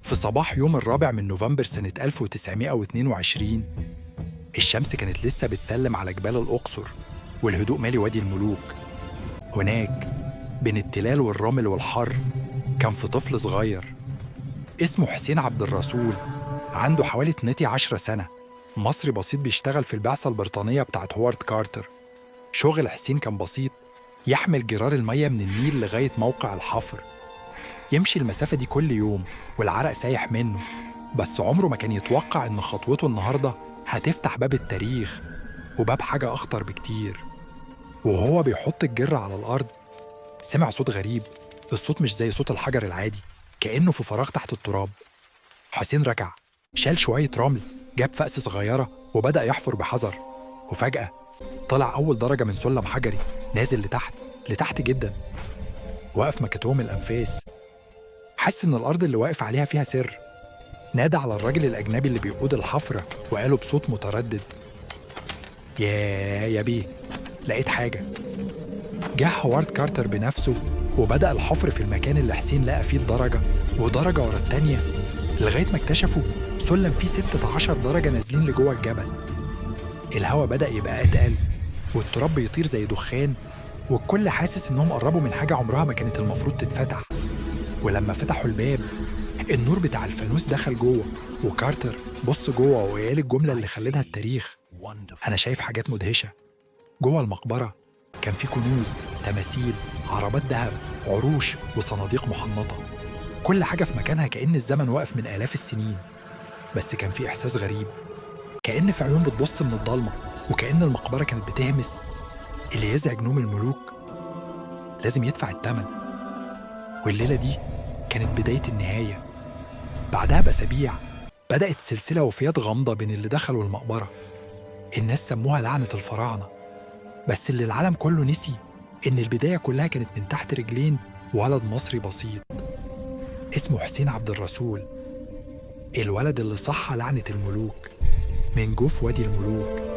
في صباح يوم 4 من نوفمبر سنة 1922، الشمس كانت لسه بتسلم على جبال الأقصر، والهدوء مالي وادي الملوك. هناك بين التلال والرمل والحر كان في طفل صغير اسمه حسين عبد الرسول، عنده حوالي 12 سنة، مصري بسيط بيشتغل في البعثة البريطانية بتاعت هوارد كارتر. شغل حسين كان بسيط، يحمل جرار المية من النيل لغاية موقع الحفر، يمشي المسافة دي كل يوم والعرق سايح منه. بس عمره ما كان يتوقع إن خطوته النهاردة هتفتح باب التاريخ وباب حاجة أخطر بكتير. وهو بيحط الجرة على الأرض سمع صوت غريب. الصوت مش زي صوت الحجر العادي، كأنه في فراغ تحت التراب. حسين ركع، شال شوية رمل، جاب فأس صغيرة وبدأ يحفر بحذر. وفجأة طلع أول درجة من سلم حجري نازل لتحت، لتحت جدا. وقف مكتوم الأنفاس، حس إن الأرض اللي واقف عليها فيها سر. نادى على الراجل الأجنبي اللي بيقود الحفرة وقاله بصوت متردد: يا بيه، لقيت حاجة. جه هوارد كارتر بنفسه وبدأ الحفر في المكان اللي حسين لقى فيه الدرجة، ودرجة ورا التانية، لغاية ما اكتشفوا سلم فيه 16 درجة نازلين لجوه الجبل. الهوا بدأ يبقى أتقل والتراب بيطير زي دخان، والكل حاسس إنهم قربوا من حاجة عمرها ما كانت المفروض تتفتح. ولما فتحوا الباب النور بتاع الفانوس دخل جوه، وكارتر بص جوه وقال الجملة اللي خلدها التاريخ: أنا شايف حاجات مدهشة. جوه المقبرة كان في كنوز، تماثيل، عربات ذهب، عروش وصناديق محنطة، كل حاجة في مكانها كأن الزمن واقف من آلاف السنين. بس كان في إحساس غريب، كأن في عيون بتبص من الضلمة، وكأن المقبرة كانت بتهمس: اللي يزعج نوم الملوك لازم يدفع الثمن. والليلة دي كانت بداية النهاية. بعدها بأسابيع بدأت سلسلة وفيات غامضة بين اللي دخلوا المقبرة. الناس سموها لعنة الفراعنة، بس اللي العالم كله نسي إن البداية كلها كانت من تحت رجلين ولد مصري بسيط اسمه حسين عبد الرسول، الولد اللي صحى لعنة الملوك من جوف وادي الملوك.